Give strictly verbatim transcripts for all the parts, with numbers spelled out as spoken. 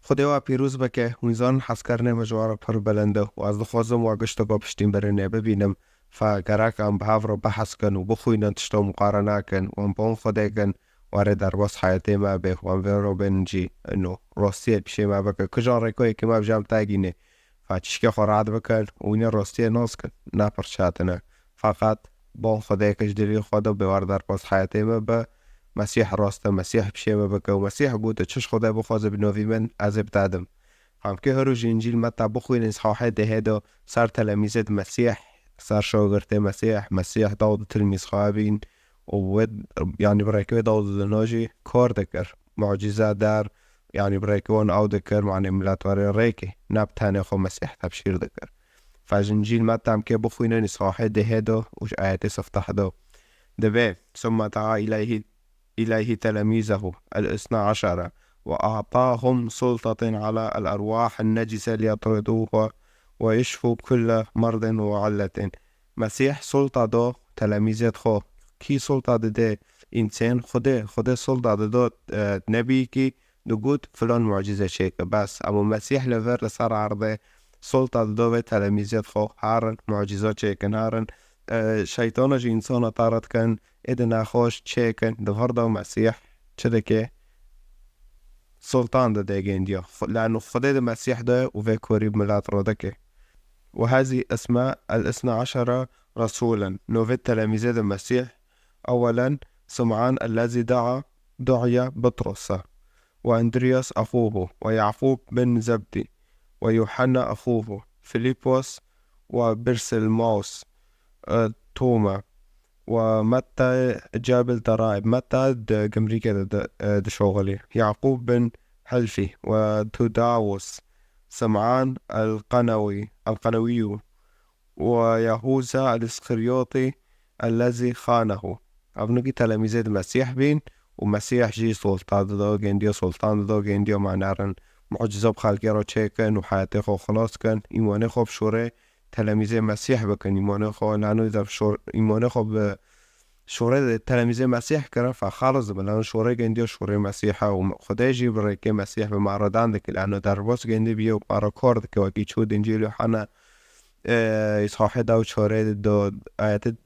Xwedê we pîroz bike, hûn zanin hezkirinê me ji we re pir bilind e û ez dixwazim we gişteka piştî mirinê bibînim. Fe gerek em bi hev re bihezkin û bixwînin, tişta muqare nakin, wan bon Xwedê kin, warê derbas heyetê me bê, wan vê re bên jî ino rastiyê pişê me bike. Kijan rêkoyekê me bi jem tegînê, fe çişkê xwe rehet bikin û wînê rastiyê nas kin, ne pirçatine. Feqet bon Xwedê ki ji dilî xwe de bê war derbas heyetê me be, Mesîh rast e, Mesîh pişê me bike û Mesîh gote, çi ji Xwedê bixwaze bi novî min, ez ê bitedim. Em kê her roj Încîl Metta bixwînin, sahê dehê de ser telemîzê di Mesîh, ser şagirtê Mesîh, Mesîh daw di tilmîz xwe bîn û wê, yanî bi rêkê wê daw di dina jî kar dikir. Mucîze der, yanî bi rêkê wan ew dikir, manê milet warê rêkê, ne bi tenê xwe Mesîh tebşîr dikir. Fe ji Încîl Metta em kê bixwînin, sahê dehê de û ji ayetê sifteh de. Dibê, ثم دعا إليه إليه تلاميذه الاثنى عشر وأعطاهم سلطة على الأرواح النجسة ليطردوها ويشفوا كل مرض وعلة. Mesîh sulta do telemîzêt xwe. Kî sulta dide? Însen Xwedê. Xwedê sulta dido, e, nebîkî digot filan mucîze çêke. Bes, ema Mesîh li vir li ser erdê sulta dido vê telemîzêt xwe. Herin mucîza çêkin, herin, e, şeytana ji însana taret kin, ê di nexweş çêkin, di vir de Mesîh çi dike? Sultan dide gêndiya. Xu-, lano Xwedê di Mesîh de û vê korî bi milet re dike. وهذه أسماء الاثنى عشر رسولا. Novê telemîzê di Mesîh. أولا سمعان الذي دعا، دعي بطرس، وأندرياس أخوه، ويعقوب بن زبدي، ويوحنا أخوه، فيلبس وبرثلماوس، e, Toma, ومتى جاب الضرائب، Metta di gimrîkê de, de, e, dişoxilî, يعقوب بن حلفي، وتداوس، سمعان القنوي، القنوي، ويهوذا الإسخريوطي الذي خانه. Ev nokî telemîzê di Mesîh bîn û Mesîh jî solta dido gêndiya, soltan dido gêndiya, manerin mucîza bi xelkê re çêkin û heyetê xwe xilas kin. Îmanê xwe bi şorê telemîzê Mesîh bikin. Îmanê xwe lano de şor-, îmanê xwe bi şorê de telemîzê Mesîh kirin, fe xalis dibin. Lano şorê gêndiya şorê Mesîh e û Xwedê jî bi rêkê Mesîh bi me re dan dike. Lano derbas gêndî bîye û me re kar dike. Wekî çû di Încîl Yuhanna, e, îsahê da û çarê do, ayetê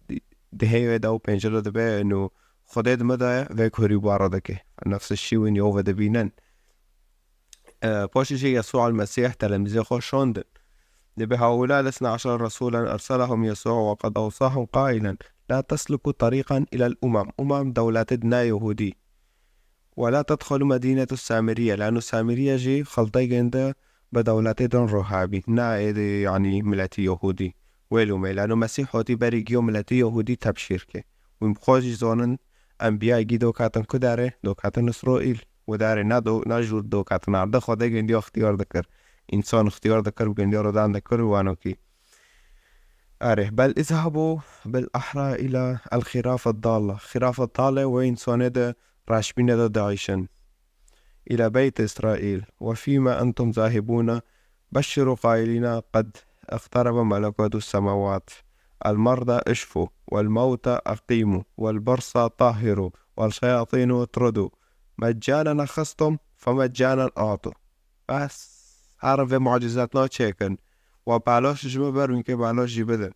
dihê wê da û pêncê de dibe, eno Xwedê di me de ye, vê korî bi we re dike. Nefs şî wî nîyo ve dibînin. E, paşê jî Yesû el-Mesîh telemîzê xwe şandin. Dibê هؤلاء الاثنى عشر رسولا أرسلهم يسوع وقد أوصاهم قائلا: لا تسلكوا طريقا إلى الأمم، umem dewletê di ne Yehûdî. ولا تدخلوا مدينة السامرية، lano Samiriye jî xeltê gênde bi dewletê din re hebî. Ne êdî, yanî miletî Yehûdî. Wê lûmê, lano Mesîh hatî berî giyo miletî Yehûdî tebşîr ke. Wî bi xwe jî zanin, enbiya gî doketin ku derê, doketin Îsraîl. Û derê ne do-, ne jûr doketin erdê, Xwedê gêndiya ixtiyar dikir. Însan ixtiyar dikir, gêndiya re dan dikir û wano kî. Erê, بل اذهبوا بالأحرى إلى الخراف الضالة. Xirafa dale wê însanê de reşbîne de diayşin. إلى بيت إسرائيل، وفيما أنتم ذاهبون بشروا قائلين: قد اقترب ملكوت السماوات. المرضى اشفوا، والموتى أقيموا، والبرصى طهروا، والشياطين اطردوا. مجانا أخذتم، فمجانا أعطوا. Bes, herin vê mucîzetna çêkin. Wa belaş ji min ber, wînkê belaş jî bidin.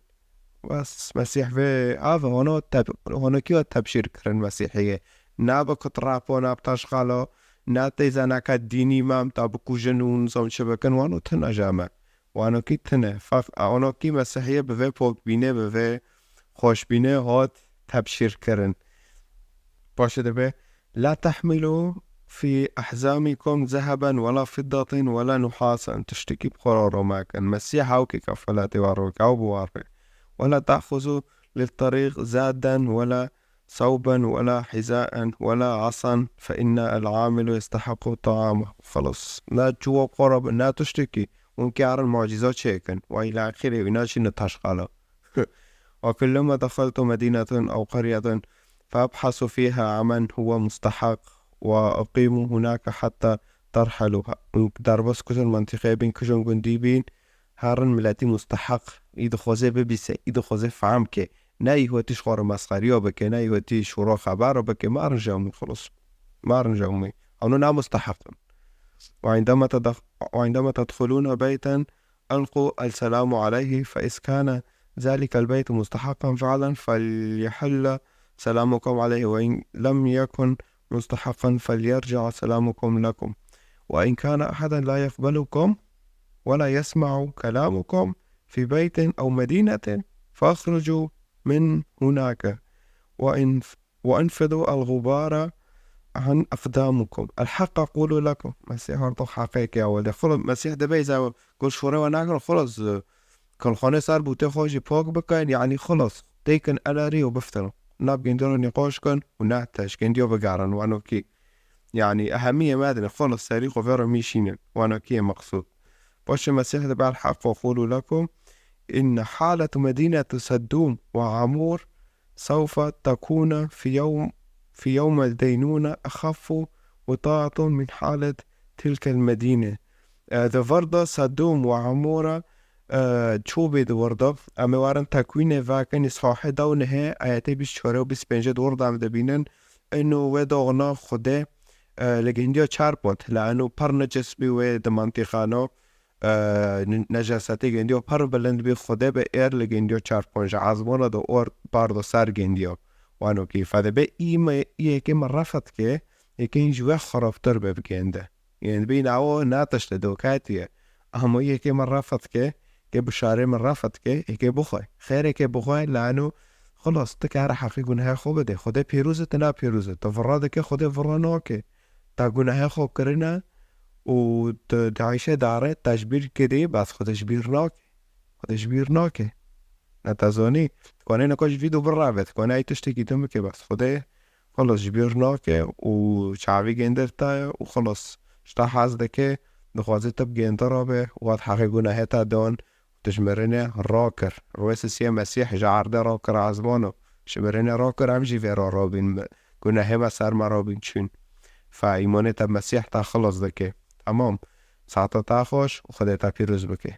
Bes, Mesîh vê, ev hano teb-, hano kî tebşîr kirin Mesîhiyê. Ne bi kutrapo, ne bi taşqalo, ne teyzeneke dînî me em ta bikujin û nizam çi bikin, wano tune ji me. Wano kî tune. Faq, wano kî Mesîhiyê bi vê pokbînê, bi vê xweşbînê hat tebşîr kirin. Paşê dibe, لا تحملوا في أحزامكم ذهبا ولا فضة ولا نحاسا. Tiştekî bi xwe re ro mekin. Mesîh ew kê kefeletê we re, ew bi we re. ولا تأخذوا للطريق زادا ولا ثوبا ولا حذاء ولا عصا، فإن العامل يستحق طعامه. Xelas. Ne çûwa xwe re bin, ne tiştekî. Hûn kê herin mucîza çêkin. Wa îlâ axirê wî naçîne taşqala. وكلما دخلتم مدينة أو قرية فابحثوا فيها عمن هو مستحق وأقيموا هناك حتى ترحلوا. Derbas kujan mentiqê bin, kujan gundî bin, herin miletî musteheq, î dixwaze bibîse, î dixwaze fehm ke. Ne î hotî ji xwe re mesxeriya bike, ne î hotî şûro xebera bike, marin ji hemû xelas. Marin ji hemû. Hewno ne musteheq in. وعندما تدخ-، وعندما تدخلون بيتا ألقوا السلام عليه، فإذا كان ذلك البيت مستحقا فعلا فليحل سلامكم عليه، وإن لم يكن مستحقا فليرجع سلامكم لكم، وإن كان أحدا لا يقبلكم ولا يسمع كلامكم في بيت أو مدينة فاخرجوا من هناك وإن-، وانفضوا الغبار عن أقدامكم. الحق أقول لكم. Mesîh her doh heqê ke ewil de. Xulus, Mesîh dibê zava gul şûre we nakin, xulus, e, kulxanê sar bûtê xwe jî pok bikin, yani xulus, têkin elerî û biftin. Nab gendiyo nîqaş kin û ne teşkendiyo bigarin, wano kî. Yani ehemiyê me dine, xulus, serî xwe vêro mîşînin, wano kî ye meqsûd. Paşê Mesîh dibê, الحق أقول لكم إن حالة مدينة سدوم وعمور سوف تكون في يوم، في يوم الدينونة أخف وطاعة من حالة تلك المدينة. E, di vir de Sedûm û Emûra, e, çû bê di wir de. Em ê werin Tekwînê vekin, îshahê dew nehê, ayetê bîst çar û bîst pêncê di wir de em dibînin. Ino wê doxna Xwedê, e, li gindiya çar pond. La ino pir necis bî wê di mentiqano, e, n-, necasetê gindiya pir bilind bî, Xwedê bi êr li gindiya çar pond ji ezmana de or bardo ser gindiya. Wano kî fedebe î me, î yekê me refet ke, yekê ji we xirabtir be bi gende. Yên bî nawo na tiştê dokatiye. Ama yekê me refet ke, ke bi şarê me refet ke, yekê bixwe. Xêrê ke bixwe, lano, xelas, tu kare heqî gunahê xwe bide. Xwedê pîroz e, tu na pîroz e. Tu vira dike, Xwedê vira nake. Ta gunahê xwe kirine û tu di eyşê dare, te ji bîr kirî, bes Xwedê ji bîr nake. Xwedê ji bîr nake. Ne te zanî, dikane neka ji vî do bireve, dikane ey tiştekî din bike, bes Xwedê, xelas, ji bîr nake û çavî gêndir te ye û xelas, ji te hez dike, dixwaze tu bi gêndira be, û hat heqê gunahê te dan, tu ji mirinê rakir. Rûyê sisiye Mesîh ji erdê rakir ezmano, ji mirinê rakir, em jî vê re rabîn, gunahê me ser me rabîn çûn. Fe îmanê te Mesîh te xelas dike. Temam. Saeta te xweş û Xwedê te pîroz bike.